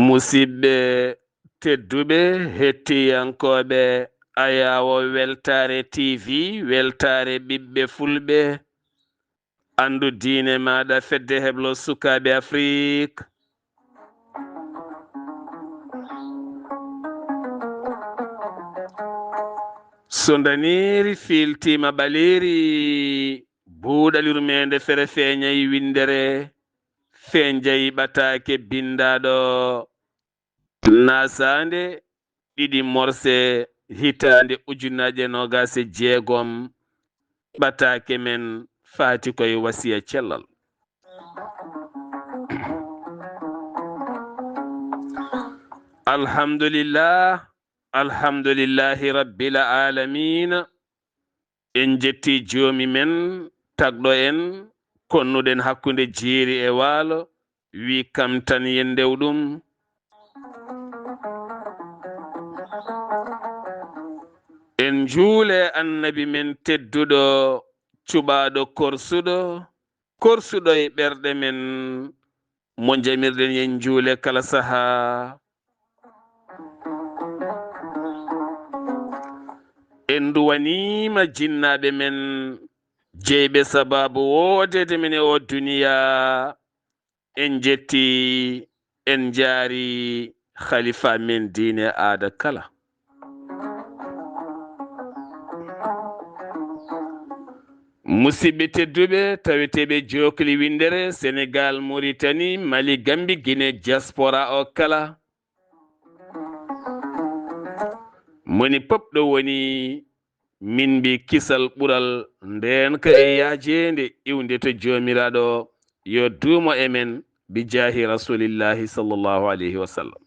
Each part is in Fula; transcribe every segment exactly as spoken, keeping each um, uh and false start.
Musidɓe tedduɓe, hettiyankooɓe Ayaawo Weltaare T V, Weltaare Ɓiɓɓe Fulɓe, anndu diine maaɗa, Fedde Heblo Sukaaɓe Afrik. So ndaniiri fiiltiima ɓaleeri, buuɗal yurmeende fere feeñay winndere, feeñay ɓataake binndaaɗo. Naasaande ɗiɗi morse, hitaande ujunaaje noogaas e jeegom, ɓataake men faati koye wasiya cellal. Alhamdulillah, alhamdulillahi rabbil aalamiina. En njetti Joomi men, tagɗo en, konnuɗen hakkunde jeeri e waalo, wi kam tan yen ndew ɗum. En njuule Annabi men tedduɗo, cuɓaaɗo korsuɗo, korsuɗo e ɓerɗe men, mo njamirɗen yen njuule kala sahaa. En nduwaniima jinnaaɓe men, jeyɓe sabaabu woodeede men e oo duniyaa. En njetti, en njaari khalifa men diine aada kala. Musidɓe tedduɓe, taweteeɓe jookli winndere, Senegal, Mauritanie, Mali, Gambie, Guinée, diaspora o kala. Moni pop ɗo woni, min mbi kisal ɓural ndeenka e yaajeende iwnde to Joomiraaɗo, yo duumo e men, bi jaahi Rasulillahi sallallahu alayhi wa sallam.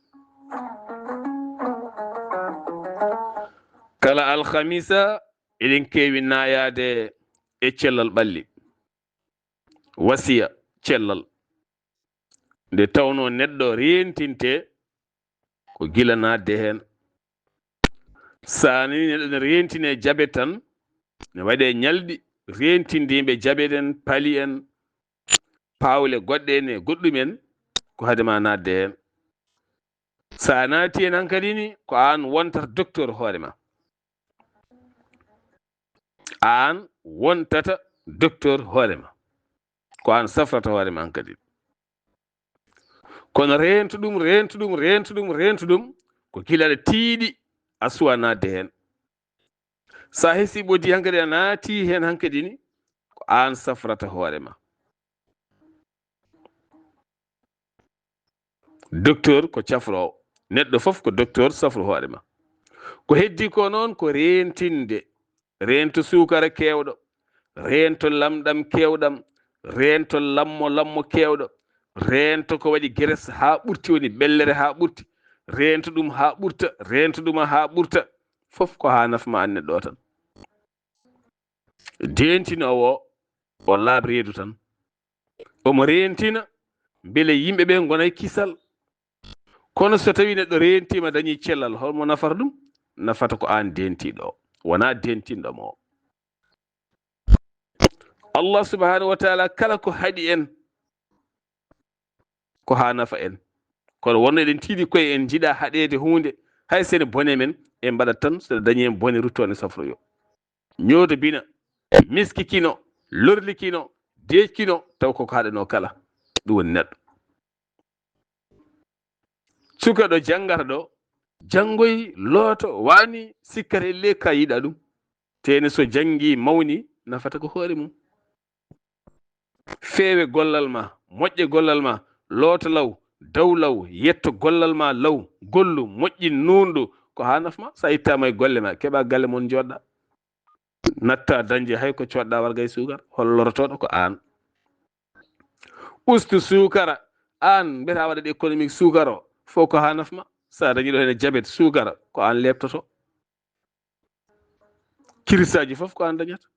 Kala alhamisa, eɗen keewi naayaade e cellal ɓalli. Wasiya cellal. Nde tawnoo neɗɗo reentinte ko gila naatde heen. So a nanii neɗɗo ne reentine jabe tan, ne waɗee ñalɗi reentindiiɓe jabe ɗen, pali en, paawle goɗɗe en e goɗɗum en, ko hade ma naatde heen. So a naati heen hankadi ni, ko aan wontata docteur hoore ma. Aan wontata docteur hoore ma. Ko aan safrata hoore ma hankadi. Kono reento ɗum, reento ɗum, reento ɗum, reento ɗum, ko gila aɗa tiiɗi, a suwa naatde heen. So a hesii ɓoddi hankadi, a naati heen hankadi ni, ko aan safrata hoore ma. Docteur ko cafroowo. Neɗɗo fof ko docteur, safru hoore ma. Ko heddii ko noon ko reentinde. Reento suukara keewɗo, reento lamɗam keewɗam, reento lammo lammo keewɗo, reento ko waɗi graisse haa ɓurti, woni ɓellere haa ɓurti, reento ɗum haa ɓurta, reento ɗum haa ɓurta. Fof ko haa nafa ma aan neɗɗo o tan. Deentinoowo o, o laaɓ reedu tan. Omo reentina mbele yimɓe ɓe ngona e kisal. Kono so tawii neɗɗo reentiima, dañii cellal, hol mo nafata ɗum? Nafata ko aan deentiiɗo o, wonaa deentinɗo mo o. Allah subhanahu wa taala, kala ko haɗi en, ko haa nafa en. Kono wonno eɗen tiiɗi koye en, njiɗa haɗeede huunde, hay so ene bone men, en mbaɗat tan, so ene dañi en bone, rutto ne safroyo. Ñooto bina, miski kino, lorli kino, deej kino, taw koko haɗanoo kala. Ɗum woni neɗɗo. Suka ɗo janngata ɗo, janngoy, looto, waani, sikkata e ley ka yiɗa ɗum. Teeni so janngi, mawni, nafata ko hoore mum. Feewe gollal ma, moƴƴe gollal ma, looto law, daw law, yetto gollal ma law, gollu, moƴƴin, nuunɗu, ko haa naf ma. So a ittaama e golle ma, keɓa galle mon, njooɗɗa. Natta dañde hay ko coodɗa warga e suukar, hol lorotooɗo? Ko aan. Ustu suukara, aan mbiyata a waɗat économique suukar o, fof ko haa naf ma. So a dañi ɗo hene jabet suukara, ko aan leeptoto. Kirisaaji fof ko aan dañata.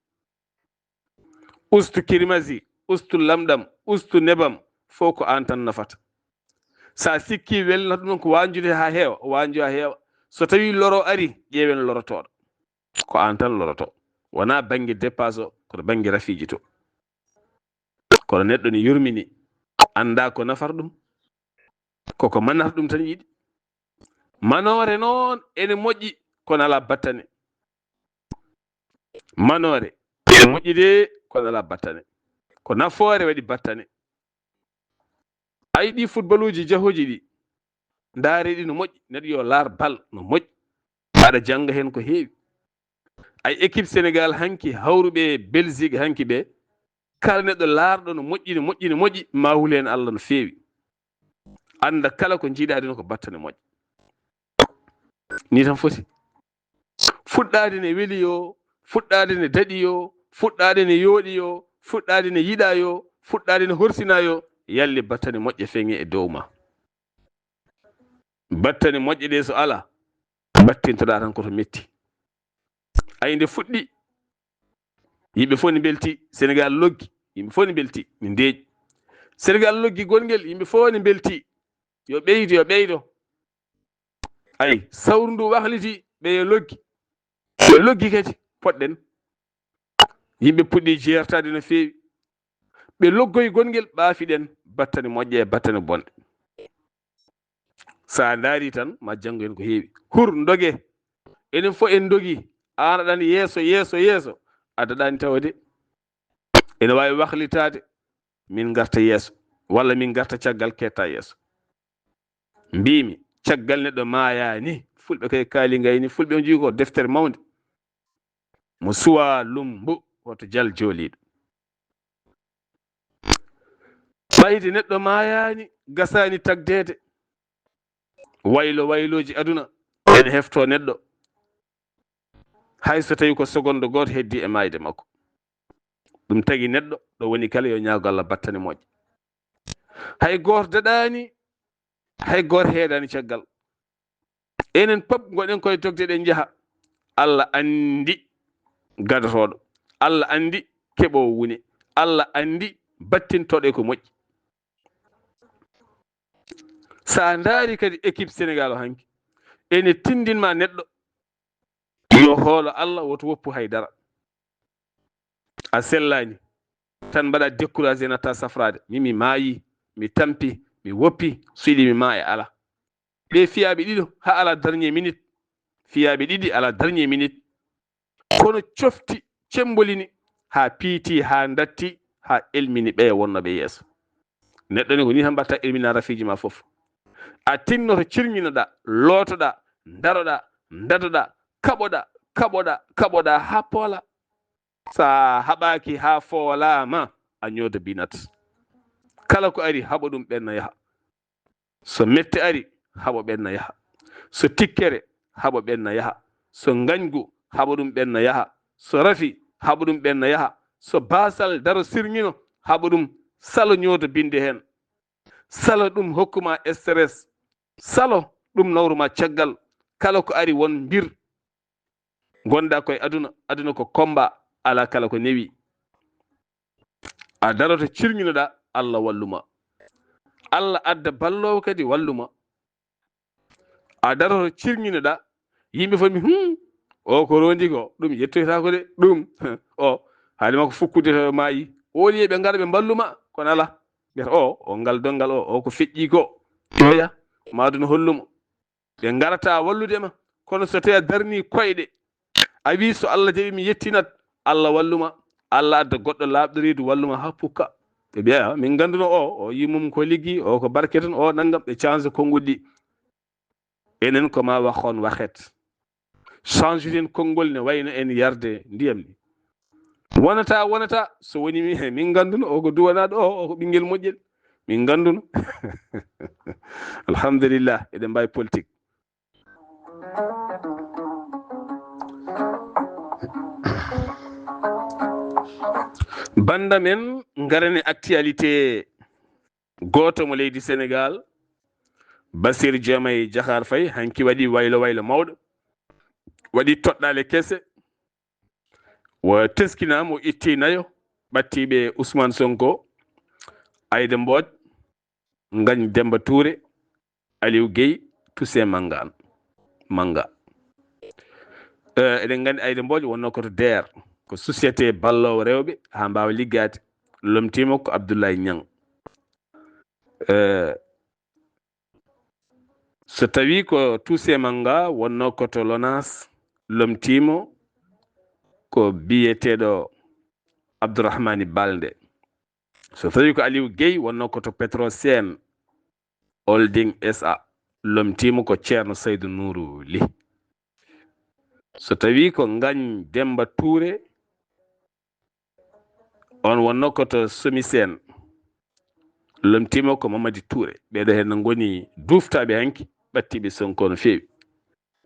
Ustu kirmasi, ustu lamɗam, ustu nebam, fof ko aan tan nafata. So a sikkii welnata ɗum noon ko waanjude haa heewa, waanju haa heewa. So tawii loro ari, ƴeewen lorotooɗo. Ko aan tan lorotoo. Wonaa bannge dépasse o, kono bannge rafiiji to. Kono neɗɗo ne yurmini, anndaa ko nafar ɗum, koko manata ɗum tan yiɗi. Manoore noon ene moƴƴi, kono alaa battane. Manoore ene moƴƴi de, kono alaa battane. Ko nafoore waɗi battane. A yiɗi footballuuji jahooji ɗi, ndaare ɗi no moƴƴi, neɗɗo yo laar bal no moƴƴi. Aɗa jannga heen ko heewi. Ay équipe Sénégal hanki, hawruɓe e Belgique hanki ɓe, kala neɗɗo laarɗo no moƴƴi, no moƴƴi, no moƴƴi, ma hul heen Allah no feewi. Annda kala ko njiiɗaa ɗum ko battane moƴƴe. Ni tan foti. Fuɗɗaade ne weli yo, fuɗɗaade ne daɗi yo, fuɗɗaade ne yooɗi yo, fuɗɗaade ne yiɗaa yo, fuɗɗaade ne horsinaa yo, yalli battane moƴƴe feŋe e dow ma. Battane moƴƴe ɗe so alaa, battintoɗaa tan ko to metti. Ay nde fuɗɗi, yimɓe fof ne mbelti, Sénégal loggi, yimɓe fof ne mbelti, ne ndeeƴi. Sénégal loggi gongel, yimɓe fof ne mbelti. Yo ɓeydo, yo ɓeydo. Ay, sawru ndu wahliti, ɓe yo loggi. Ɓe loggi kadi, poɗɗen. Yimɓe puɗɗi jeertaade no feewi. Ɓe loggoyi gongel, ɓaafiɗen battane moƴƴe e battane bonɗe. So a ndaari tan, ma janngo en ko heewi. Hur, ndoge. Enen fof en ndogi. Aan aɗa yeeso, yeeso, yeeso. A daɗaani tawa de. Ene waawi wahlitaade. Min ngarta yeeso. Walla min ngarta caggal, ketta yeeso. Mbiimi, caggal neɗɗo maayaani. Fulɓe kay kaali ngayni. Fulɓe on jogii ko deftere mawnde. Mo suwaa lumbu, hoto jal jooliiɗo. Ɓayde neɗɗo maayaani, gasaani tagdeede. Waylo waylooji aduna, ene heftoo neɗɗo. Hay so tawii ko seconde gooto heddii e maayde makko. Ɗum tagi neɗɗo, ɗo woni kala yo ñaago Allah battane moƴƴe. Hay gooto daɗaani, hay gooto heedaani caggal. Enen pop ngoɗen koye dogde ɗen njaha. Allah anndi gadotooɗo. Allah anndi keɓoowo wune. Allah anndi battintooɗo e ko moƴƴi. So a ndaari kadi équipe Sénégal o hanki, ene tinndin ma neɗɗo yo hoolo Allah, woto woppu hay dara. A sellaani. Tan mbaɗa découragé, natta safraade. Min mi maayi, mi tampi, mi woppi, so yiɗi mi maa e ala. Ɓe fiyaaɓe ɗiɗo, haa ala dernier minute. Fiyaaɓe ɗiɗi ala dernier minute. Kono cofti, cembolini, haa piiti, haa ndatti, haa elmini ɓe wonnooɓe yeeso. Neɗɗo ni ko ni tan mbaɗta, elmina rafiiji ma fof. A tinnoto, cirñinoɗa, lootoɗa, daroɗa, dadoɗa, kaɓoɗa, kaɓoɗa, kaɓoɗa, haa poola. Sa haɓaaki haa foolaama, a ñoodo binat. Kala ko ari, haɓo ɗum ɓenna yaha. So mette ari, haɓo ɓenna yaha. So tikkere, haɓo ɓenna yaha. So ngañgu, haɓo ɗum ɓenna yaha. So rafi, haɓo ɗum ɓenna yaha. So baasal daro sirŋino, haɓo ɗum, salo ñoodo binde heen. Salo ɗum hokkuma stress. Salo ɗum nawruma caggal. Kala ko ari won mbir. Ngonɗa koye aduna, aduna ko combat, ala kala ko newi. A daroto cirñinoɗa, Allah walluma. Allah adda balloowo kadi walluma. A daroto cirñinoɗa, yimɓe fof mi, "Hmm, o ko rondi ko, ɗum yettoyta ko de, ɗum, o, haali makko fukkude to maayi." Woni ɓe ngara ɓe mballuma, kono ala. Mbiyata, "O, o ngal donngal o, o ko feƴƴi ko." Oya, ma aduna hollumo. Ɓe ngarata wallude ma. Kono so tawi a darni koyɗe, a wi, "So Allah jaɓi mi yettinat," Allah walluma. Allah adda goɗɗo laaɓɗo reedu walluma haa pukka. Ɓe mbiya, "Min ngannduno o, o yimmum ko liggi, o ko barke tan, o nanngam." Ɓe cange konngol ɗi. Enen ko ma waxoon waxet. Change den konngol ne wayno en yarde ndiyam ni. Wonata, wonata, so woni mi, he, min ngannduno o ko duwanaaɗo o, o ko ɓinngel moƴƴel. Min ngannduno. Alhamdulillah, eɗen mbaawi politique. Banda men, ngaren e actualité gooto mo leydi Sénégal, Bassirou Diomaye Diakhar Faye, hanki waɗi waylo waylo mawɗo, waɗi toɗɗaale kese, o teskinaama, o itti nayo, ɓattiiɓe Ousmane Sonko, Aïda Mbodj, Ngagne Demba Touré, Aliou Guèye, Toussaint Manga. Manga. Eh, eɗen nganndi Aïda Mbodj wonnoo ko to D R, ko société balloowo rewɓe haa mbaawa liggaade. Lomtiima ko Abdoulaye Niang. Eh, so tawii ko Toussaint Manga wonnoo ko to Lonaas, lomtiima ko biyeteeɗo Abdourahmani Balde. So tawii ko Aliou Guèye wonnoo ko to Petrosen Holding S A, lomtiima ko Ceerno Saydu Nuuru Lih. So tawii ko Ngagne Demba Touré, on wonnoo ko to Somisen, lomtiima ko Mamadi Touré. Ɓeeɗo heen no ngoni duuftaaɓe hanki, ɓattiiɓe Sonko no feewi.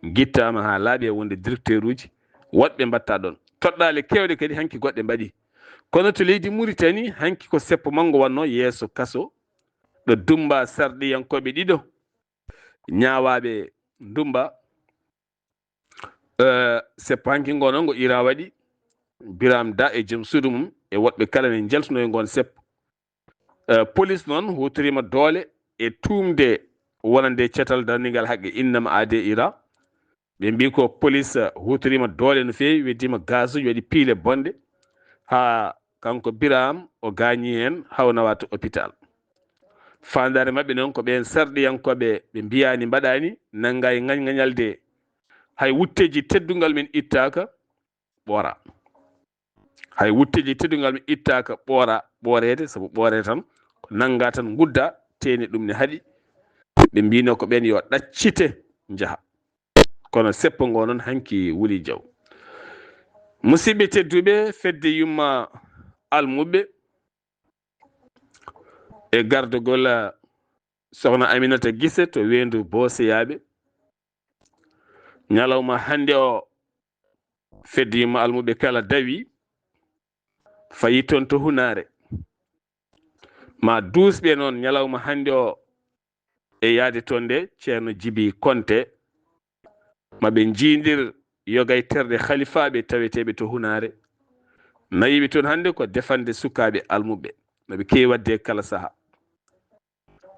Ngittaama haa laaɓi e wonde directeur uji, woɗɓe mbaɗta ɗoon. Toɗɗaale keewɗe kadi hanki goɗɗe mbaɗi. Kono to leydi Muritani, hanki ko seppo manngo wannoo yeeso kaso, ɗo Dumba sarɗiyankooɓe ɗiɗo ñaawaaɓe Dumba, eh, seppo hanki ngo noon ngo Ira waɗi, Biram Da e joom suudu mum e woɗɓe kala ne njaltunoo e ngoon seppo. Eh, police noon huutoriima doole e tuumde wonande catal darningal haqqe innama aade Ira. Ɓe mbii ko police, eh, huutoriima doole no feewi, weddiima gasuuji, waɗi piile bonɗe, haa kanko Biram o gaañii heen, haa o nawaa to hôpital. Faandaare maɓɓe noon ko ɓeen sarɗiyankooɓe ɓe mbiyaani mbaɗaani, nanngaa e ngañ-, ngañalde, hay wutteeji teddungal men ittaaka, ɓoora. Hay wutteeji teddungal men ittaaka, ɓoora, ɓooreede, sabu ɓooree tan, ko nanngaa tan nguddaa, teeni ɗum ne haɗi. Ɓe mbiinoo ko ɓeen yo ɗaccite, njaha. Kono seppo ngo noon hanki wuli jaw. Musidɓe tedduɓe, fedde yumma almuɓɓe e gardogol, ah, Sokhna Aminata Gise to Weendu Booseyaaɓe, ñalawma hannde o, fedde yumma almuɓɓe kala dawi, fayi toon to Hunaare. Ma duusɓe noon, ñalawma hannde o, e yahde toon nde, Ceerno Jibi Konte, ma ɓe njiindir yoga e terɗe halifaaɓe taweteeɓe to Hunaare. Nayiiɓe toon hannde ko defande sukaaɓe almuɓɓe, no ɓe keewi waɗde e kala sahaa.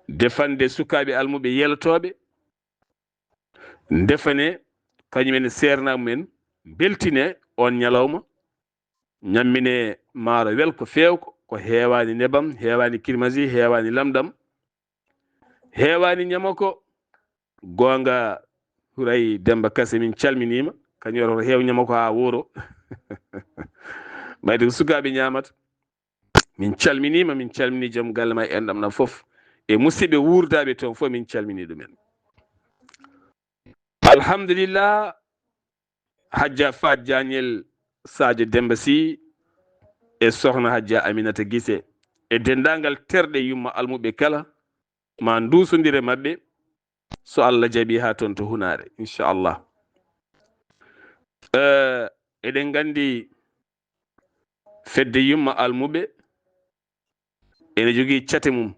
Defande sukaaɓe almuɓɓe yelotooɓe, ndefane kañumen seernaaɓe mumen, mbeltine oon ñalawma, ñammine maaro welko feewko, ko heewaani nebam, heewaani kirmasi, heewaani lamɗam, heewaani ñamoko. Goonga, Huray Demba Kase, min calminiima. Kañum wiyata ko heew ñamoko haa wuuro. Ɓayde ko sukaaɓe ñaamata. Min calminiima, min calminii joom galle ma e enɗam ɗam fof. E musidɓe wuurdaaɓe toon fof, min calminii ɗumen. Alhamdulillah, Hajja Faat Jaañel, Sadio Demba Sy e Sokhna Hajja Aminata Gise e denndaangal terɗe yumma almuɓɓe kala, ma nduusondir e maɓɓe, so Allah jaɓii, haa toon to Hunaare, inchallah. Eh, eɗen nganndi fedde yumma almuɓɓe ene jogii cate mum,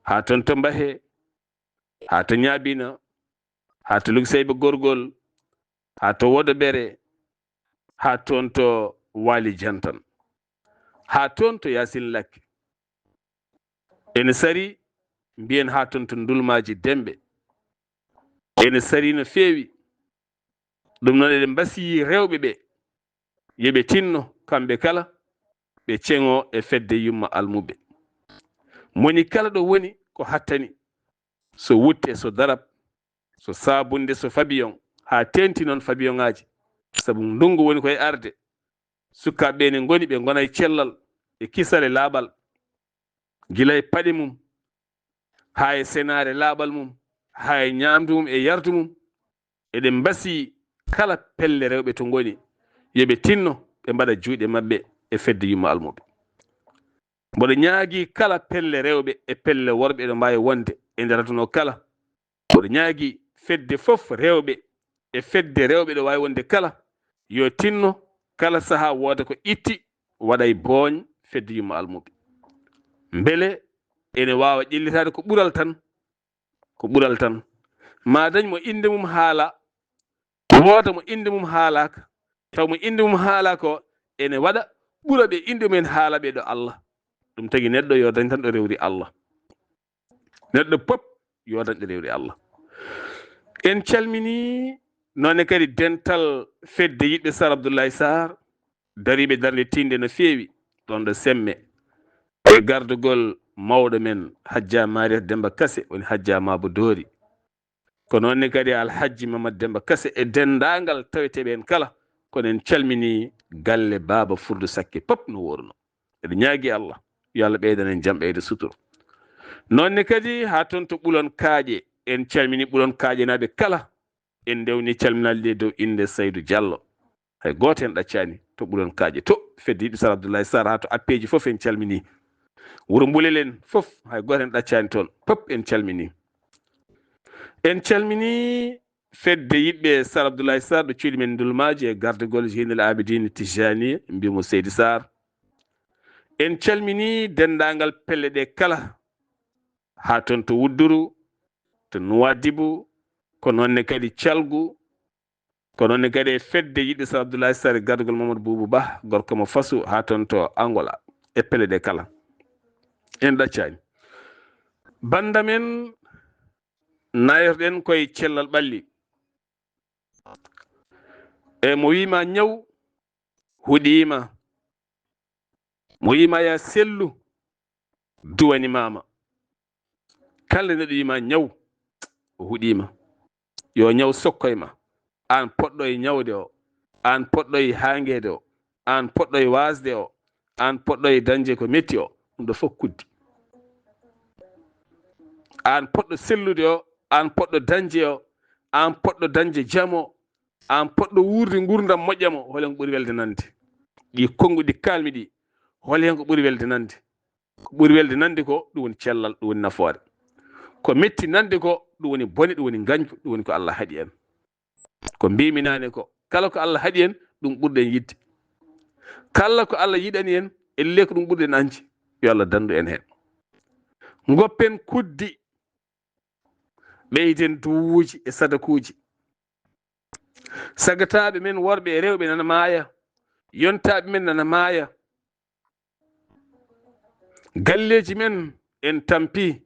haa toon to Mbahe, haa to Ñaabina, haa to Lugseyba Gorgol, haa to Wodo Bere, haa toon to Waali Jantan, haa toon to Yaasin Lakke. Ene sari, mbiyen haa toon to Ndulmaaji Demɓe. Ene sari no feewi. Ɗum noon, eɗen mbasiyii rewɓe ɓe, yo ɓe tinno, kamɓe kala, ɓe ceŋoo e fedde yumma almuɓɓe. Moni kala ɗo woni ko hattani, so wutte, so darap, so saabunde, so fabiyoŋ, haa teeŋti noon fabiyoŋaaji, sabu ndunngu woni ko e arde. Sukaaɓe ɓe ne ngoni, ɓe ngona e cellal, e kisal, e laaɓal, gila e paɗe mum, haa e senaare laaɓal mum, haa e ñaamdu mum e yardu mum. Eɗen mbasii kala pelle rewɓe to ngoni, yo ɓe tinno, ɓe mbaɗa juuɗe maɓɓe e fedde yumma almuɓɓe. Mboɗo ñaagii kala pelle rewɓe e pelle worɓe ɗo mbaawi wonde e nder aduna o kala. Mboɗo ñaagii fedde fof rewɓe e fedde rewɓe ɗo waawi wonde kala, yo tinno kala sahaa wooda ko itti, waɗa e booñ fedde yumma almuɓɓe. Mbele ene waawa ƴellitaade ko ɓural tan, ko ɓural tan. Ma dañ mo innde mum haala, wooda mo innde mum haalaaka, taw mo innde mum haalaaka o ene waɗa ɓura ɓe, innde mumen haala ɓe ɗo Allah. Ɗum tagi neɗɗo yo dañ tan ɗo rewri Allah. Neɗɗo pop yo dañ ɗo rewri Allah. En calmini noone kadi dental fedde yiɗɓe Sar Abdoulaye Sarr, dariiɓe darnde tiinde no feewi ɗoon ɗo Semme, e gardugol mawɗo men Hajja Mariat Demba Kase, woni Hajja Mabo Dori. Ko noon ne kadi Alhajji Mamad Demba Kase e denndaangal taweteeɓe en kala, kono en calmini galle Baaba Furdu Sakke pop no wooruno. Eɗen ñaagi Allah, yo Allah ɓeydan en jam, ɓeyda sutura. Noon ne kadi haa toon to Ɓulon Kaaƴe, en calmini Ɓulon Kaaƴenaaɓe kala, en ndewni calminaali ɗe dow innde Saydu Jallo. Hay gooto en ɗaccaani to Ɓulon Kaaƴe to, fedde yiɗɓe Sar Abdoulaye Sarr haa to Appeeji fof en calmini. Wuro Mbulel en fof, hay gooto en ɗaccaani toon, pop en calmini. En calmini fedde yiɗɓe Sar Abdoulaye Sarr ɗo cuuɗi men Ndulmaaji e gardugol Jeynel Abidine Tijani, mbiyamo Seydi Sarr. En calmini denndaangal pelle ɗe kala, haa toon to Wudduru, to Nuwaadibu, ko noon ne kadi Calgu, ko noon ne kadi e fedde yiɗɓe Sar Abdoulaye Sarr e gardugol Mamadou Boubou Bah, gorko mo Fasu, haa toon to Angola, e pelle ɗe kala. En ɗaccaani. Bannda men, nayorɗen koye cellal ɓalli. E mo wiima ñaw, huɗiima. Mo wiima ya sellu, duwani maama. Kala neɗɗo wiima ñaw, o huɗiima. Yo ñaw sokkoy ma. Aan poɗɗo e ñawde o, aan poɗɗo e haangeede o, aan poɗɗo e waasde o, aan poɗɗo e dañde ko metti o, ɗum ɗo fof kuddi. Aan poɗɗo sellude o, aan poɗɗo dañde o, aan poɗɗo dañde jam o, aan poɗɗo wuurde nguurndam moƴƴam o, hol hen ko ɓuri welde nande? Ɗi konnguɗi kaalmi ɗi, hol hen ko ɓuri welde nande? Ko ɓuri welde nande ko, ɗum woni cellal, ɗum woni nafoore. Ko metti nande ko, ɗum woni bone, ɗum woni ngañgu, ɗum woni ko Allah haɗi en. Ko mbimi naane ko, kala ko Allah haɗi en, ɗum ɓurɗen yiɗde. Kala ko Allah yiɗani en, elle ko ɗum ɓurɗen añde. Yo Allah danndu en heen. Ngoppen kuddi, ɓeyden duwuuji e sadakuuji. Sagataaɓe men worɓe e rewɓe nana maaya, yontaaɓe men nana maaya. Galleeji men en tampi,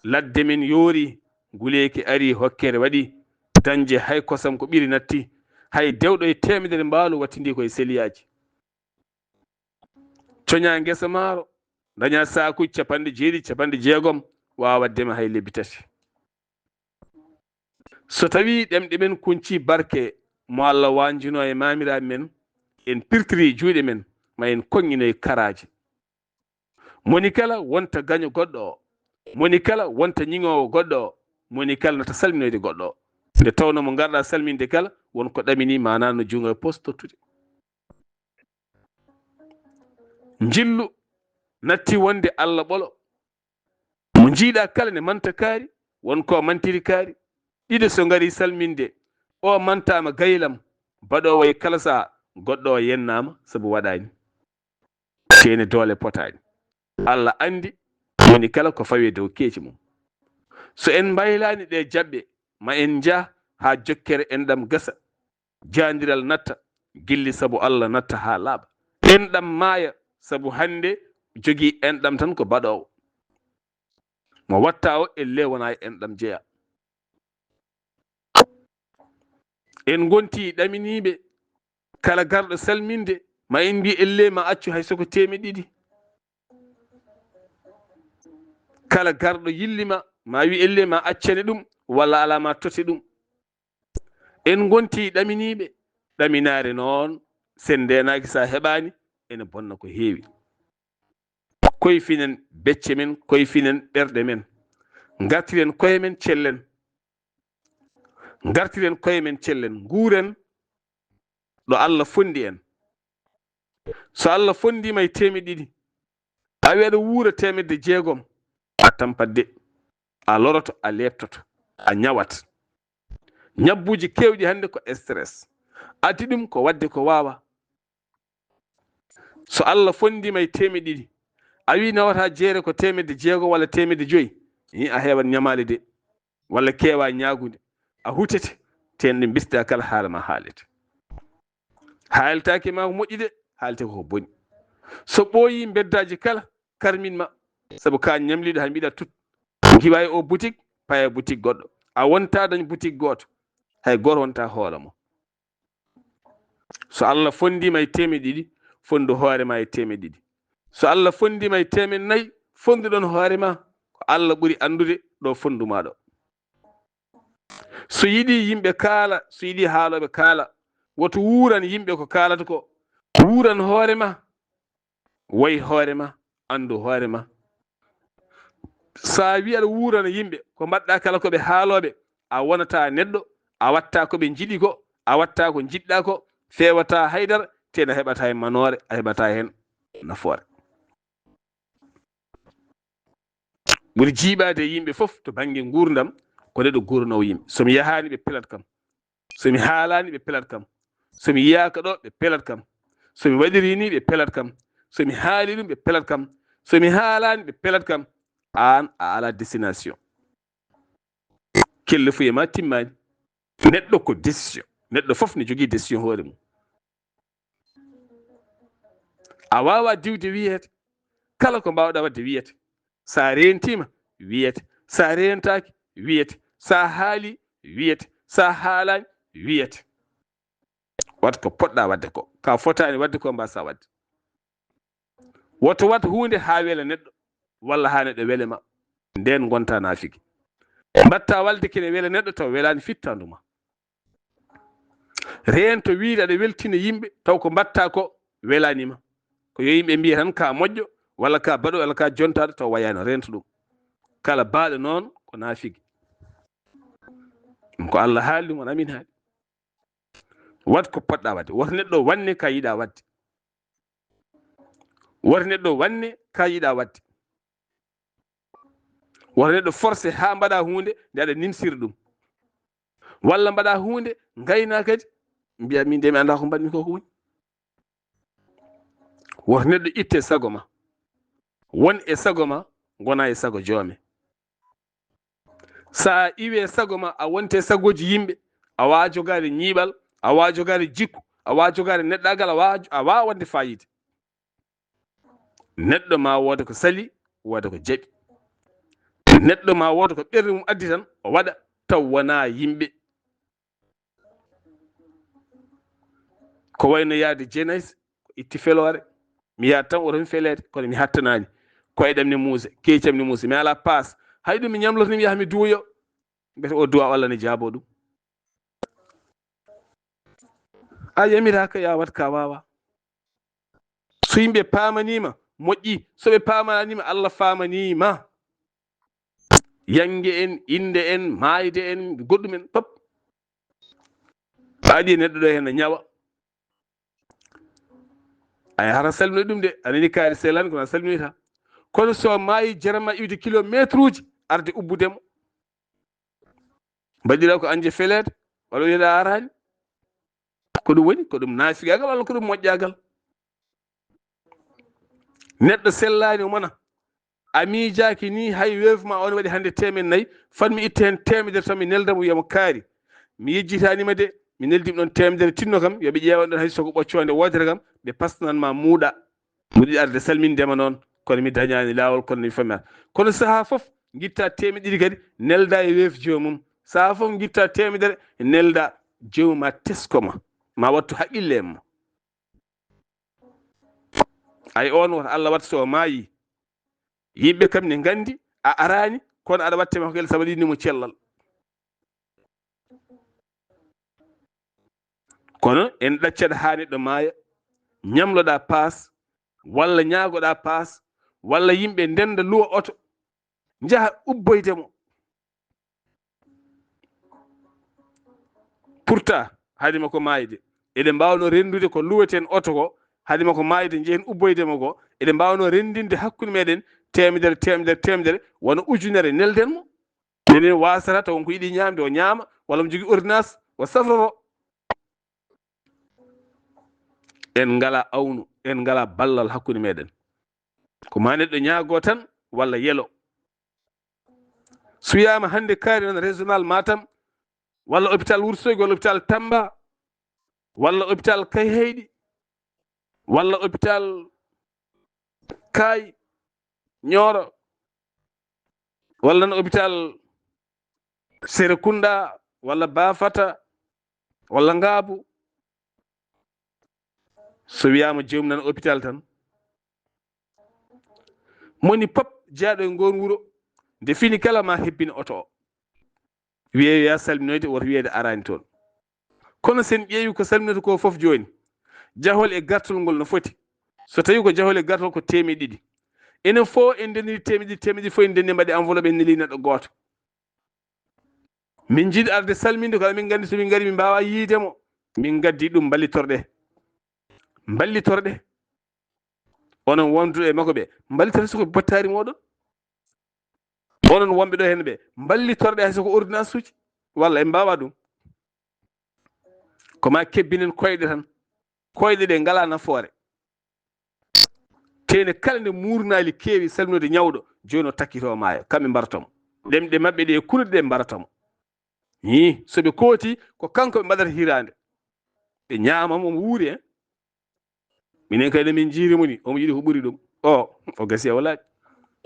ladde men yoori, nguleeki ari, hokkere waɗi, dañde hay kosam ko ɓiri natti, hay dewɗo e teemedere mbaalu wattindii ko e seliyaaji. Coña ngesa maaro, daña saakuuji capanɗe jeeɗiɗi, capanɗe jeegom, waawa waɗde ma hay lebbi tati. So tawii ɗemɗe men kunci barke mo Allah waanjunoo e maamiraaɓe men, en pirtiri juuɗe men, ma en koŋŋinoy karaaji. Moni kala wonta gaño goɗɗo o, moni kala wonta ñiŋoowo goɗɗo o, moni kala nata salminoyde goɗɗo o. Nde tawnoo mo ngarɗaa salminde kala, won ko ɗaminii, maanaa no juŋa e poos tottude. Njillu natti wonde Allah ɓolo. Mo njiiɗaa kala ne manta kaari, won ko mantiri kaari. Ɗiɗo so ngari salminde, o mantaama gaylam, baɗoowo e kala saha, goɗɗo o yennaama sabu waɗaani. Teene doole potaani. Allah anndi moni kala ko fawi e dow keeci mum. So en mbaylaani ɗe jaɓɓe, ma en njah haa jokkere enɗam gasa. Jaandiral natta, gilli sabu Allah natta haa laaɓa. Enɗam maaya, sabu hannde jogii enɗam tan ko baɗoowo. Mo watta o, elle wona e enɗam jeya. En ngonti ɗaminiiɓe, kala garɗo salminde, ma en mbi elle ma accu hay soko teemeɗɗe ɗiɗi. Kala garɗo yillima, ma wi elle ma accane ɗum, walla alaa ma tote ɗum. En ngonti ɗaminiiɓe, ɗaminaare noon, sen ndeenaaki, so a heɓaani, ene bonna ko heewi. Koyfinen becce men, koyfinen ɓerɗe men. Ngartiren koye men, cellen. Ngartiren koye men, cellen. Nguuren ɗo Allah fonndi en. So Allah fonndiima e teemeɗɗe ɗiɗi, a wi aɗa wuura teemedde jeegom, a tampat de. A loroto, a leeptoto, a ñawat. Ñabbuuji keewɗi hannde ko stress. Addi ɗum ko waɗde ko waawa. So Allah fonndiima e teemedde ɗiɗi, a wi nawata jeere ko teemedde jeego walla teemedde joyi, hi, a heewan ñamaale de, walla keewa ñaagude, a hutete, teen ɗe mbisda kala haala ma haalete. Haaltaake ma ko moƴƴi de, haalte ko ko boni. So ɓooyi mbeddaaji kala, karmin ma. Sabu ka ñamliiɗo hay mbiɗa tut. Ngiwa e o boutique, paya boutique goɗɗo. A wonta dañ boutique gooto. Hay gooto wonta hoola mo. So Allah fonndii ma e teemeɗe ɗiɗi, fonndu hoore ma e teemeɗe ɗiɗi. So Allah fonndii ma e teemeɗe nayi, fonndu ɗon hoore ma. Ko Allah ɓuri anndude ɗo fonndu ma ɗo. So yiɗi yimɓe kaala, so yiɗi haalooɓe kaala, woto wuuran yimɓe ko kaalata ko. Wuuran hoore ma, woy hoore ma, anndu hoore ma. So a wi aɗa wuurana yimɓe, ko mbaɗɗa kala ko ɓe haalooɓe, a wonata neɗɗo, a watta ko ɓe njiɗi ko, a watta ko njiɗɗa ko, feewata haydara, te a heɓata heen manoore, a heɓata heen nafoore. Ɓuri jiiɓaade e yimɓe fof to bannge nguurndam, ko neɗɗo guuranoowo yimɓe. So mi yahaani, ɓe pelat kam. So mi haalaani, ɓe pelat kam. So mi yiyaaka ɗo, ɓe pelat kam. So mi waɗirii ni, ɓe pelat kam. So mi haali ɗum, ɓe pelat kam. So mi haalaani, ɓe pelat kam. Aan a alaa destination. Kellefuye ma timmaani. Neɗɗo ko décision. Neɗɗo fof ne jogii décision hoore mum. A waawaa diwde wiyeede. Kala ko mbaawɗaa waɗde wiyeede. So a reentiima, wiyeede. So a reentaaki, wiyeede. So a haalii, wiyeede. So a haalaani, wiyeede. Waɗ ko poɗɗaa waɗde ko. Ka fotaani waɗde ko, mbaasaa waɗde. Woto waɗ huunde haa wela neɗɗo, walla haa neɗɗo wele ma. Ndeen ngonta naafiki. Mbaɗta walde kene wela neɗɗo, taw welaani fittaandu ma. Reento wiide aɗa weltina yimɓe, taw ko mbaɗta ko welaani ma. Ko yo yimɓe mbiya tan ka moƴƴo, walla ka baɗo, walla ka jontaaɗo, taw wayaano. Reento ɗum. Kala baaɗo noon ko naafiki. Ɗum ko Allah haali ɗum, wonaa min haali. Waɗ ko poɗɗa waɗde. Woto neɗɗo wanne ka yiɗa waɗde. Woto neɗɗo wanne ka yiɗa waɗde. Woto neɗɗo forcé haa mbaɗa huunde nde aɗa nimsiri ɗum. Walla mbaɗa huunde, ngayna kadi, mbiya min de mi anndaa ko mbaɗmi ko ko woni. Woto neɗɗo itte sago ma. Won e sago ma, ngona e sago joome. So a iwi e sago ma, a wonte sagooji yimɓe, a waawa jogaade ñiiɓal, a waawa jogaade jikku, a waawa jogaade neɗɗaagal, a waawa, a waawa waɗde faayiida. Neɗɗo ma wooda ko sali, wooda ko jaɓi. Neɗɗo ma wooda ko ɓernde mum addi tan, o waɗa, taw wonaa yimɓe. Ko wayno yahde Genèse, ko itti feloore. Mi yahat tan, oto mi feleede, kono mi hattanaani. Koyɗam ne muusa, keecam ne muusa. Mi alaa paas. Hay ɗum mi ñamloto ni, mi yaha mi duwoyo. Mbete o duwa, Allah ne jaabo ɗum. A yamiraaka, ya waɗ ka waawa. So yimɓe paamaniima, moƴƴi. So ɓe paamanaaniima, Allah faamaniima. Yannge en, innde en, maayde en, goɗɗum en, pop. A adii neɗɗo ɗo heen no ñawa. Ay, hara salmino ɗum de, a nani kaari selani, kono a salminoyta. Kono so maayi, jarama iwde kilometre uji, arde ubbude mo. Mbaɗira ko anje feleede, walla wiyeɗa araani. Ko ɗum woni, ko ɗum naafigaagal walla ko ɗum moƴƴaagal? Neɗɗo sellaani o mona. A miijaaki ni hay weefu ma on waɗi hannde teemeɗɗe nayi, fat mi itta heen teemedere tan mi nelda mo, wiya mo kaari. Mi yejjitaani ma de, mi neldi ɗon teemedere tinno kam, yo ɓe ƴeewan ɗon hay so ko ɓoccoonde wootere kam, ɓe pasnan ma muuɗa. Mbuɗi arde salminde ma noon, kono mi dañaani laawol, kono mi fami. Kono sahaa fof, ngitta teemedde ɗiɗi kadi, nelda e weef joomum. Sahaa fof, ngitta teemedere, nelda joomum ma tesko ma. Ma wattu haqqille e mo. Ay, on woto Allah wat so maayi. Yimɓe kam ne nganndi a araani, kono aɗa watte ma ko gel sababu ɗinni mo cellal. Kono en ɗaccat haa neɗɗo maaya, ñamloɗa paas, walla ñaagoɗa paas, walla yimɓe ndenda luwa oto, njaha ubboyde mo. Pourtant, hade makko maayde, eɗen mbaawno renndude ko luweten oto ko, hade makko maayde njehen ubboyde mo ko, eɗen mbaawno renndinde hakkunde meɗen teemedere, teemedere, teemedere, wano ujunere, nelden mo. Enen waasata taw ko yiɗi ñaamde, o ñaama, walla mo jogii ordonnance, o safroro. En ngala awnu, en ngala ballal hakkunde meɗen. Ko ma neɗɗo ñaago tan, walla yelo. Suyaama hannde kaari nan régional Matam, walla hôpital Wursoy, walla hôpital Tamba, walla hôpital Kayhayɗi, walla hôpital Kaay, Ñooro, walla nan hôpital Serekunda, walla Bafata, walla Ngaabu. So wiyaama joomum nan hôpital tan, moni pop jeyaaɗo e ngoon wuro, nde fini kala ma hebbin oto o. Wiyee yo yaa salminoyde, woto wiyeede araani toon. Kono sen ƴeewi ko salminata ko fof jooni, jahol e gartol ngol no foti. So tawi ko jahol e gartol ko teemeɗe ɗiɗi. Enen fof en ndendini teemeɗe ɗiɗi, teemeɗe ɗiɗi fof en ndenndi mbaɗi enveloppe en neli neɗɗo gooto. Min njiɗi arde salminde ko min nganndi so min ngari min mbaawa yiide mo. Min ngaddi ɗum mballitorɗe. Mballitorɗe. Onon wonduɗo e makko ɓe, mballitorɗe soko bottaari moɗon. Onon wonɓe ɗo heen ɓe, mballitorɗe hay soko ordonnance uji. Walla en mbaawa ɗum. Ko ma kebbinen koyɗe tan. Koyɗe ɗe ngalaa nafoore. Teene kala nde muurnaali keewi salminoyde ñawɗo, jooni o takkitoo maayo. Kamɓe mbarata mo. Ɗemɗe maɓɓe ɗe e kunuɗe ɗe mbarata mo. Ii, so ɓe kooti, ko kanko ɓe mbaɗata hiraande. Ɓe ñaama mo, omo wuuri, eh. Minen kadi min njiiri mo ni, omo yiɗi ko ɓuri ɗum. O, o gasi o laaɓi.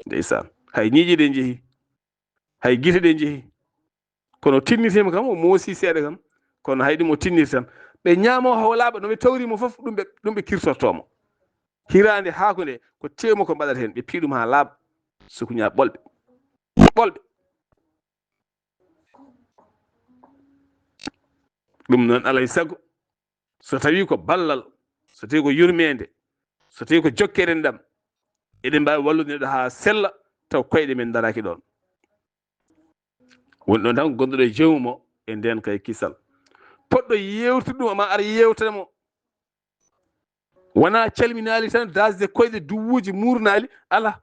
Ndeysaan. Hay ñiiƴe ɗe njehi. Hay gite ɗe njehi. Kono o tinnirtiima kam, o moosi seeɗa kam. Kono hay ɗum o tinnirti tan. Ɓe ñaama o haw laaɓa, no ɓe tawri mo fof, ɗum ɓe, ɗum ɓe kirsortoo mo. Hiraande haako nde, ko teewu makko mbaɗata heen, ɓe piyi ɗum haa laaɓa. Sukuña ɓolɓe. Ɓolɓe. Ɗum noon, alaa e sago, so tawii ko ballal, so tawii ko yurmeende, so tawii ko jokkere enɗam, eɗen mbaawi wallude neɗɗo haa sella, taw koyɗe men daraaki ɗoon. Woni ɗoon tan gonɗo e joomu mo e ndeen kay kisal. Poɗɗo yeewtude ɗum, ma ar yeewtana mo. Wonaa calminaali tan, daasde koyɗe duwuuji muurnaali, alaa.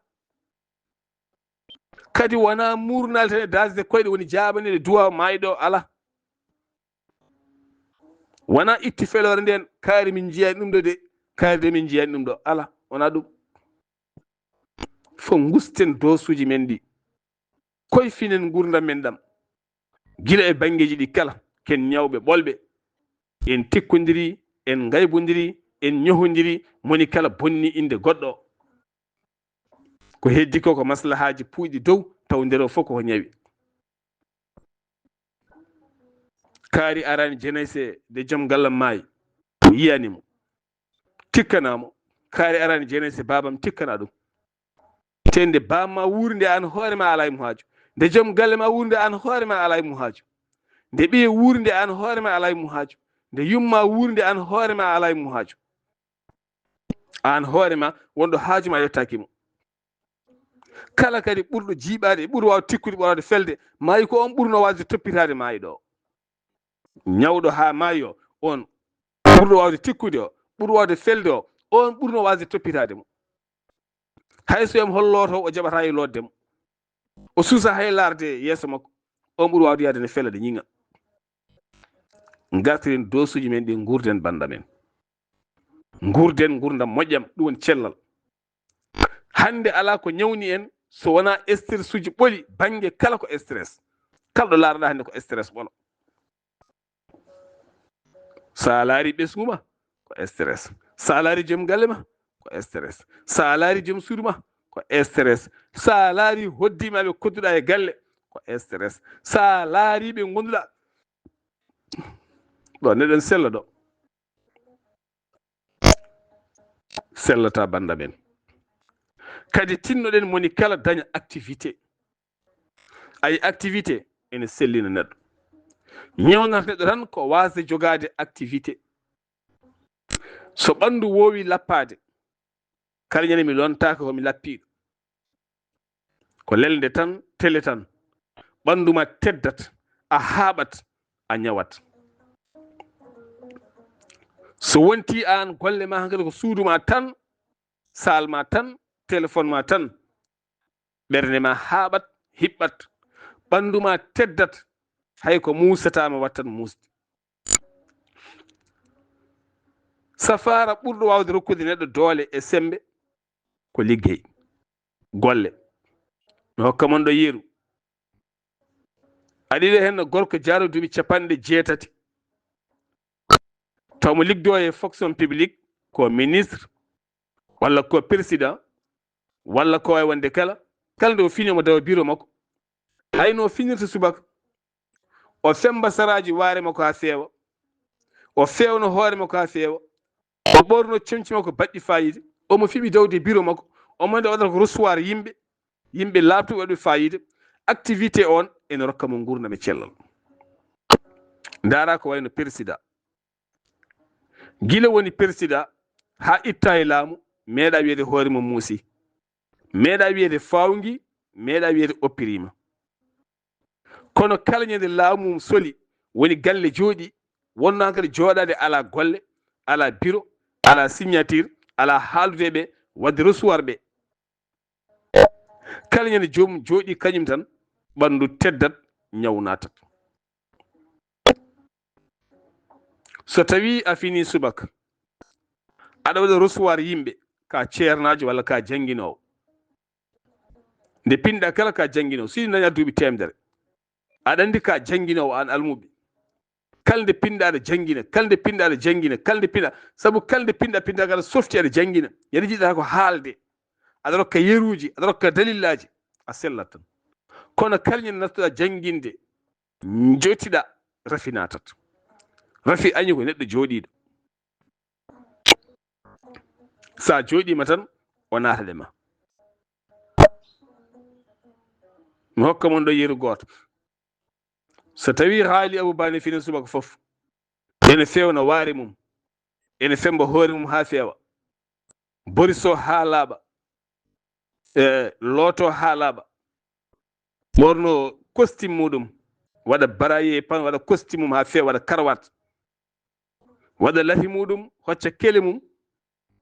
Kadi wonaa muurnaali tan e daasde koyɗe woni jaabaneede duwaaw maayɗo o, alaa. Wonaa itti feloore ndeen, kaari min njiyaani ɗum ɗo de, kaari de min njiyaani ɗum ɗo, alaa, wonaa ɗum. Fof ngusten doosuuji men ɗi. Koyfinen nguurndam men ɗam. Gila e banngeeji ɗi kala, ken ñawɓe ɓolɓe. En tikkondiri, en ngaybondiri, en ñohondiri, moni kala bonni innde goɗɗo. Ko heddi ko, ko maslahaaji puuyɗi dow, taw nder o fof ko ñawi. Kaari araani jenayse de joom gallam maayi. Mi yiyaani mo. Tikkanaa mo. Kaari araani jenayse baabam tikkanaa ɗum. Te nde baam ma wuuri nde aan hoore ma alaa e mo haaju. Nde joom galle ma wuuri nde aan hoore ma alaa e mo haaju. Nde ɓiye wuuri nde aan hoore ma alaa e mo haaju. Nde yumma wuuri nde aan hoore ma alaa e mo haaju. Aan hoore ma wonɗo haaju ma yottaaki mo. Kala kadi ɓurɗo jiiɓaade e ɓurɗo waawde tikkude, ɓurɗo waawde felde, maayi ko on ɓurno waasde toppitaade maayɗo o. Ñawɗo haa maayi o, on ɓurɗo waawde tikkude o, ɓurɗo waawde felde o, on ɓurno waasde toppitaade mo. Hay so em hollooto o jaɓataa e lootde mo. O suusa hay laarde yeeso makko. On ɓuri waawde yahde ne fela de ñiŋa. Ngartiren doosuuji men ɗi, nguurden bannda men. Nguurden nguurndam moƴƴam, ɗum woni cellal. Hannde alaa ko ñawni en so wonaa stress uji ɓoli, bannge kala ko stress. Kala ɗo laarɗaa hannde ko stress ɓolo. So a laari ɓesngu ma, ko stress. So a laari joom galle ma, ko stress. So a laari joom suudu ma, ko stress. So a laari hoddiiɓe ma ɓe kodduɗaa e galle, ko stress. So a laari ɓe ngonduɗaa ɗo, neɗɗo ne sella ɗo. Sellata bannda men. Kadi tinnoɗen moni kala daña activité. Ay activité ene sellina neɗɗo. Ñawnata neɗɗo tan ko waasde jogaade activité. So ɓanndu woowi lappaade, kala ñande mi lontaaka ko mi lappiiɗo. Ko lelnde tan, tele tan. Ɓanndu ma teddat, a haaɓat, a ñawat. So wontii aan golle ma hankadi ko suudu ma tan, saal ma tan, téléphone ma tan, ɓernde ma haaɓat, hiɓɓat, ɓanndu ma teddat, hay ko muusataa ma wattan muusde. Safaara ɓurɗo waawde rokkude neɗɗo doole e semmbe ko liggey, golle. Mi hokka mon ɗo yeru. Aɗa yiɗa heen gorko jaaro duuɓi capanɗe jeetati, taw mo liggodoo e fonction publique, ko ministre, walla ko président, walla ko wawi wonde kala, kala nde o fini omo dawa biro makko. Hayno o finirta subaka, o femba saraaji waare makko haa feewa, o feewno hoore makko haa feewa, o ɓorno comci makko baɗɗi faayiida, omo fiɓi dawde biro makko, omo nde waɗata ko recevoir yimɓe, yimɓe laaɓtuɓe waɗɓe faayiida. Activité on ene rokka mo nguurndam e cellal. Ndaara ko wayno persidaa. Gila woni persidaa haa itta e laamu, meeɗa wiyede hoore mum muusi, meeɗa wiyede fawngi, meeɗa wiyede oppiriima. Kono kala ñande laamu mum soli, woni galle jooɗi, wonno hankadi jooɗaade alaa golle, alaa biro, alaa signature, alaa haaldude ɓe, waɗde recevoir ɓe. Kala ñande joomum jooɗi kañum tan, ɓanndu teddat, ñaw naatat. So tawii a finii subaka, aɗa waɗa recevoir yimɓe, ka ceernaajo walla ka jannginoowo. Nde pinɗa kala ka jannginoowo, si daña duuɓi teemedere, aɗa anndi ka jannginoowo aan almuɓɓe. Kala nde pinɗa aɗa janngina, kala nde pinɗa aɗa janngina, kala nde pinɗa, sabu kala nde pinɗa, pinɗa kala softi aɗa janngina. Yadi jiɗɗa ko haalde, aɗa rokka yeruuji, aɗa rokka dalillaaji, a sellat tan. Kono kala ñande nattuɗa jannginde, jottiɗa, rafi naatat. Rafi añi ko neɗɗo jooɗiiɗo. Sa jooɗiima tan, o naatade ma. Mi hokka mon ɗo yeru gooto. So tawii haali Abou Ba ne fina subaka fof, ene feewna waare mum, ene femba hoore mum haa feewa, boriso haa laaɓa, e looto haa laaɓa, ɓorno costume muɗum, waɗa baraye pan, waɗa costume mum haa feewa, waɗa karawat, waɗa lafi muɗum, hocca kele mum,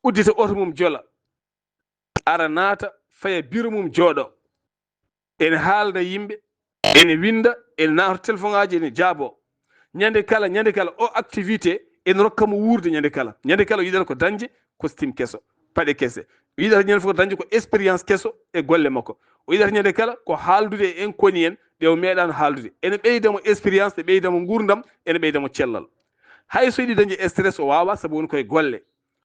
uddita oto mum, jola, ara naata, faya biro mum, jooɗo. Ene haalda yimɓe, ene winda, ene naata téléphone aji, ene jaabo. Ñande kala, ñande kala, o activité ene rokka mo wuurde ñande kala. Ñande kala o yiɗata ko dañde costume keso, paɗe kese. O yiɗata ñande fof ko dañde ko expérience keso e golle makko. O yiɗata ñande kala ko haaldude e en koni en, ɗe o meeɗaano haaldude. Ene ɓeyda mo expérience, ɗe ɓeyda mo nguurndam, ene ɓeyda mo cellal. Hay so yiɗi dañde stress, o waawa, sabu woni koye golle.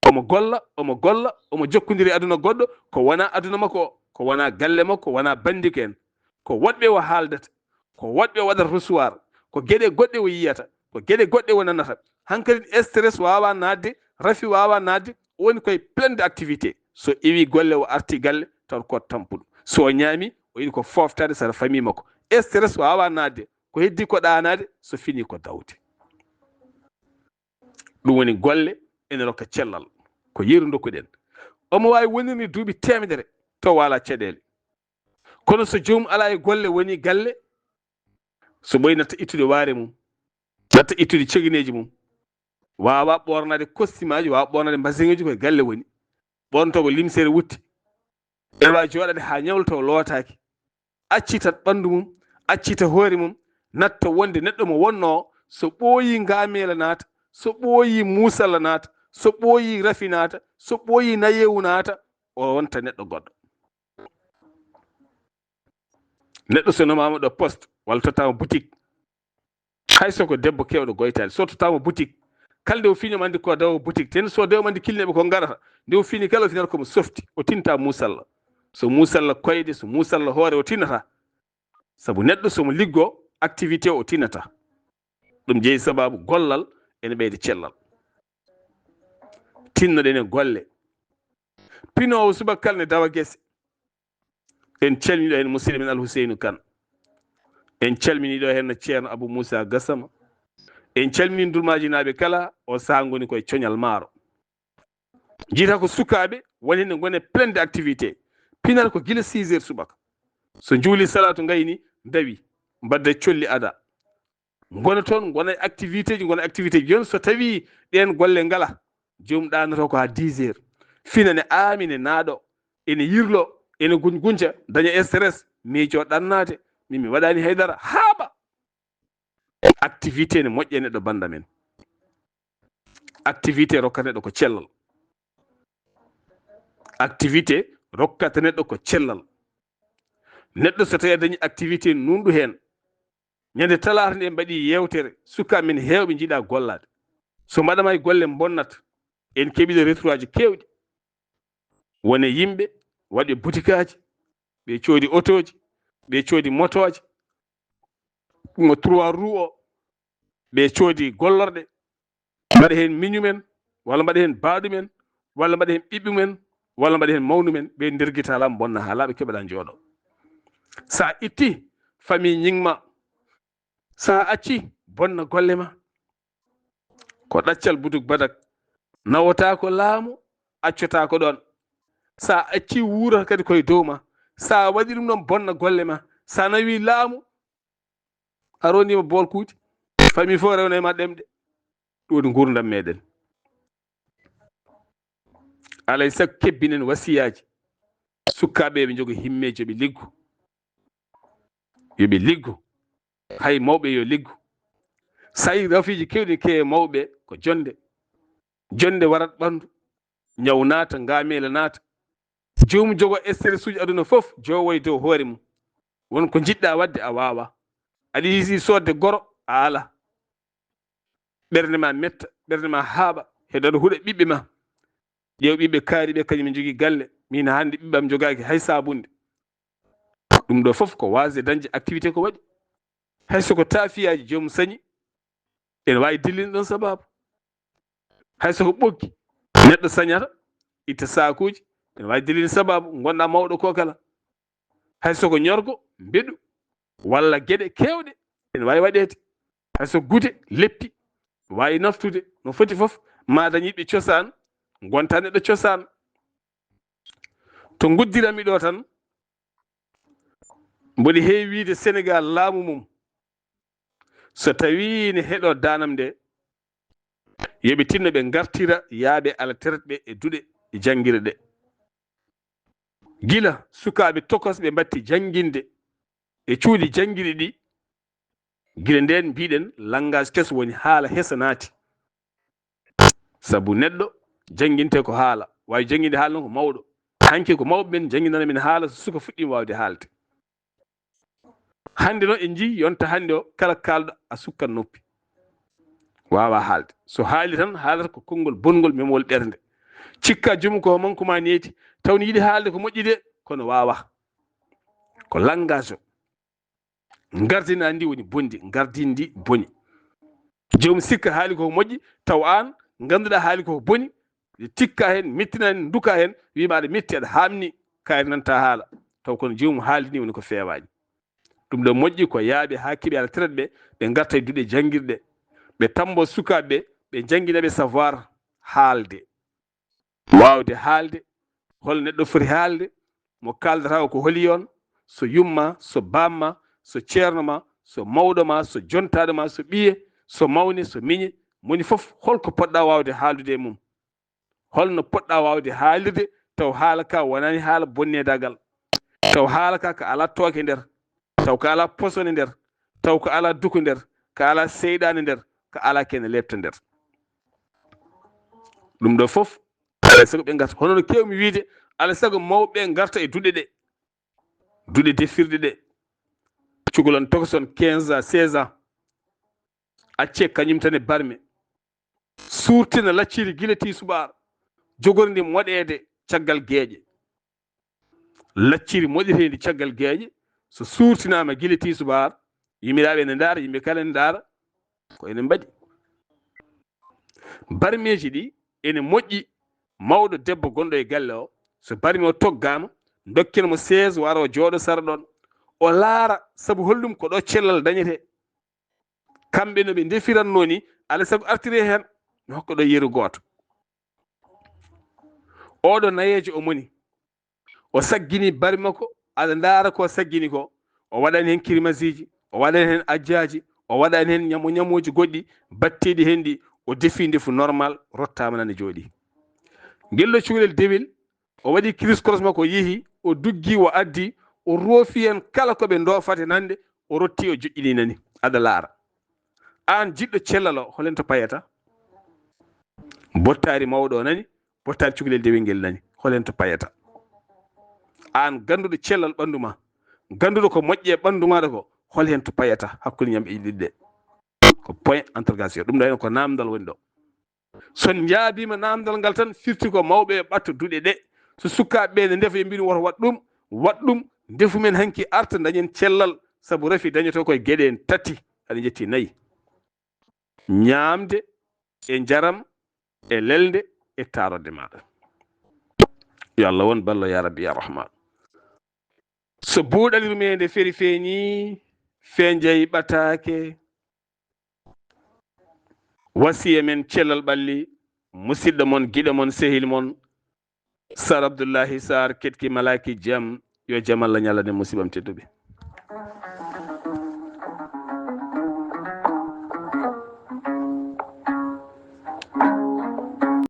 Omo golla, omo golla, omo jokkondiri e aduna goɗɗo, ko wona aduna makko o, ko wona galle makko, ko wona bandi ko en. Ko woɗɓe o haaldata, ko woɗɓe o waɗata recevoir, ko geɗe goɗɗe o yiyata, ko geɗe goɗɗe o nanata. Hankadi stress waawa naatde, rafi waawa naatde, o woni koye plein de activité. So iwi golle, o arti galle, taw ko tampuɗo. So o ñaami, o yiɗi ko fooftaade sara famille makko. Stress waawa naatde, ko heddi ko ɗaanaade, so fini ko dawde. Ɗum woni golle ene rokka cellal. Ko yeru dokkuɗen. Omo waawi wonirde duuɓi teemedere to waala caɗeele. Kono so joomum alaa e golle, woni galle, so ɓooyi natta ittude waare mum, natta ittude cegineeji mum, waawa ɓoornaade kostimaaji, waawa ɓoornaade mbaseŋuuji, koye galle woni. Ɓoornotoo ko limsere wutte. Ene waawi jooɗaade haa ñawla taw lootaaki. Accitat ɓanndu mum, accita hoore mum, natta wonde neɗɗo mo wonnoo, so ɓooyi ngameela naata, so ɓooyi muusalla naata, so ɓooyi rafi naata, so ɓooyi nayewu naata, o wonta neɗɗo goɗɗo. Neɗɗo so nomaama ɗo poste, walla tottaama boutique, hay so ko debbo keewɗo goytaade, so tottaama boutique, kala nde o fini omo anndi ko dawa boutique, ten so dawa omo anndi kilneeɓe ko ngarata, nde o fini kala o finata komo softi, o tinta muusalla. So muusalla koyɗe, so muusalla hoore, o tinata. Sabu neɗɗo somo liggo, activité o tinata. Ɗum jeyi sababu gollal ene ɓeyda cellal. Tinnoɗen e golle. Pinoowo subaka kala ne dawa gese. En calmini ɗo heen musidɗo men Alhuseynu Kan. En calmini ɗo heen no Ceerno Abou Moussa Gassama. En calmini Ndulmaaji naaɓe kala, o saha ngoni koye coñal maaro. Jiyata ko sukaaɓe woni ne ngone plein de activité. Pinal ko gila six heures subaka. So njuuli salaatu ngayni, ndawi, mbadda colli ada. Ngona toon, ngona e activité ji, ngona e activité ji. Jooni so tawii ɗeen golle ngala, joom ɗaanoto ko haa dix heures. Fina ne aami, ne naaɗo, ene yirlo, ene gunj-, gunca, daña stress, miijo ɗannaade, min mi waɗaani haydara, haaɓa. Activité ne moƴƴa neɗɗo, bannda men. Activité rokkata neɗɗo ko cellal. Activité rokkata neɗɗo ko cellal. Neɗɗo so tawii a dañi activité nunɗu heen, ñande talaata nde mbaɗi yeewtere, sukaaɓe men heewɓe njiɗa gollaade. So mbaɗama e golle mbonnata, en keɓiɗo retouraaji keewɗi. Wone yimɓe waɗɓe butikaaji, ɓe coodi otooji, ɓe coodi motooje, mo trois roues o, ɓe coodi gollorɗe, mbaɗa heen miñumen, walla mbaɗa heen baaɗumen, walla mbaɗa heen ɓiɓɓumen, walla mbaɗa heen mawnumen, ɓe ndergita laa, bonna haa laaɓa, keɓa ɗo njooɗo. So a itti famille ñing ma, so a acci bonna golle ma, ko ɗaccal buduk badak, nawataa ko laamu, accotaa ko ɗoon. So a acci wuurata kadi koye dow ma, so a waɗi ɗum ɗoon bonna golle ma, so a nawii laamu, a rondiima bool kuuɗi, famille fof rewna e ma ɗemɗe. Ɗum woni nguurndam meeɗen. Alay sago kebbinen wasiyaaji. Sukaaɓe yo ɓe njogo himmeeji, yo ɓe liggu. Yo ɓe liggu. Hay mawɓe yo liggu. Sa'i rafiiji keewɗi kewe mawɓe ko jonnde. Jonnde warat ɓanndu. Ñaw naata, ngaameela naata. Joomum jogo stress uji aduna fof, jowo e dow hoore mum. Won ko njiɗɗa waɗde a waawa. Aɗa yiɗi soodde goro, a ala. Ɓernde ma metta, ɓernde ma haaɓa, heɗo aɗa huɗa ɓiɓɓe ma. Ƴeew ɓiɓɓe kaari ɓe, kañum en njogii galle. Min hannde ɓiɓɓe am njogaaki hay saabunde. Ɗum ɗo fof ko waasde dañde activité ko waɗi. Hay so ko taafiyaaji joomum sañi, ene waawi dillinde ɗoon sabaabu. Hay so ko ɓoggi neɗɗo sañata, itta saakuuji, ene waawi dillinde sabaabu, ngonɗa mawɗo ko kala. Hay so ko ñorgo, mbeɗu, walla geɗe keewɗe, ene waawi waɗeede. Hay so gude, leppi, waawi naftude no foti fof, ma dañ yiɗɓe cosaan, ngonta neɗɗo cosaan. To nguddiranmi ɗo tan, mboɗo heewi wiide Senegaal laamu mum, so tawii ne heɗo daanam nde, yo ɓe tinno ɓe ngartira yaaɓe ala traite ɓe e duɗe janngirɗe ɗe. Gila sukaaɓe tokosɓe mbatti jannginde e cuuɗi janngirɗi ɗi, gila ndeen mbiɗen langage keso woni haala heso naati. Sabu neɗɗo jannginte ko haala, waawi jannginde haala noon ko mawɗo. Hanki ko mawɓe men njannginana men haala so suka fuɗɗiima waawde haalde. Hannde noon en njii yonta hannde o, kala kaalɗo a sukkat noppi. Waawaa haalde. So haali tan, haalata ko konngol bonngol, memowol ɓernde. Cikka joomum ko manku ma neeti, taw ne yiɗi haalde ko moƴƴi de, kono waawaa. Ko langage o. Ngardina ndi woni bonndi, ngardin ndi boni. Joomum sikka haali ko moƴƴi, taw aan ngannduɗaa haali ko boni, tikka heen, mettina heen, nduka heen, wiima aɗa metti, aɗa haamni, kaari nanta haala. Taw kono joomum haali ni woni ko feewaani. Ɗum ɗo moƴƴi ko yaaɓe haa keɓi ala traite ɓe, ɓe ngarta e duɗe janngirɗe, ɓe tammbo sukaaɓe ɓe, ɓe njanngina ɓe savoir haalde. Waawde haalde, hol neɗɗo foti haalde, mo kaaldata o ko holi yoon, so yumma, so baamma, so ceerno ma, so mawɗo ma, so jontaaɗo ma, so ɓiye, so mawne, so miñe, moni fof holko poɗɗa waawde haaldude e mum? Holno poɗɗa waawde haalirde taw haala ka wonaani haala bonneedaagal? Taw haala ka ka alaa tooke nder, taw ka alaa posone nder, taw ka alaa duko nder, ka alaa seyɗaane nder, ka alaa kene leepta nder. Ɗum ɗo fof, alaa sago ɓe ngarta. Hono no keewmi wiide, alaa sago mawɓe ngarta e duɗe ɗe, duɗe defirɗe ɗe. Cukalon tokoson quinze ans, seize ans, accee kañum tan e barme. Suurtina lacciri gila tiisubaar, jogori ndi moɗeede caggal geeƴe. Lacciri moɗeteendi caggal geeƴe, so suurtinaama gila tiisubaar, yimmiraaɓe ene ndaara, yimɓe kala ene ndaara, ko ene mbaɗi. Barmeeji ɗi ene moƴƴi, mawɗo debbo gonɗo e galle o, so barme o toggaama, ndokken mo sees, wara o jooɗo sara ɗoon, o laara, sabu holɗum ko ɗo cellal dañetee. Kamɓe no ɓe ndefiratnoo ni, alaa sago artire heen, mi hokka ɗo yeru gooto. Oɗo nayeejo o moni, o saggini bari makko, aɗa ndaara ko saggini ko, o waɗani heen kirmasiiji, o waɗani heen ajjaaji, o waɗani heen ñamo ñamooji goɗɗi, batteeɗi heen ɗi, o defi ndefu normal, rottaama nana jooɗi. Ngel ɗo cukalel dewel, o waɗi kiris koros makko, yehi, o duggi, o addi, o roofi heen kala ko ɓe ndoofata nande, o rotti, o joƴƴini nani. Aɗa laara. Aan jiɗɗo cellal o, holen to payata? Bottaari mawɗo o nani, bottaari cukalel dewel ngel nani, holen to payata? Aan gannduɗo cellal ɓanndu ma, gannduɗo ko moƴƴi e ɓanndu maaɗa ko, hol heen to payata hakkunde ñam e ɗiɗi ɗe? Ko point interrogation. Ɗum ɗo heen ko naamndal woni ɗo. So on njaabiima naamndal ngal tan, firti ko mawɓe ɓe ɓatta duɗe ɗe, So sukaaɓe ɓe ne ndefa, ɓe mbiɗum woto waɗ ɗum, waɗ ɗum, ndefu men hanki arta, dañen cellal, sabu rafi dañoto koye geɗe en tati, aɗa jetti nayi. Ñaamde, e njaram, e lelnde, e taarode maɗa. Yo Allah won ballo, ya Rabbi, ya Rahman. So buuɗal yurmeende feri feeñi, fenjay ɓataake. Wasiya men cellal ɓalli, musidɗo mon, giɗo mon, sehil mon, Sar Abdullahi Sar, ketki malaaki jam, yo jam Allah ñalane musiɓam tedduɓe.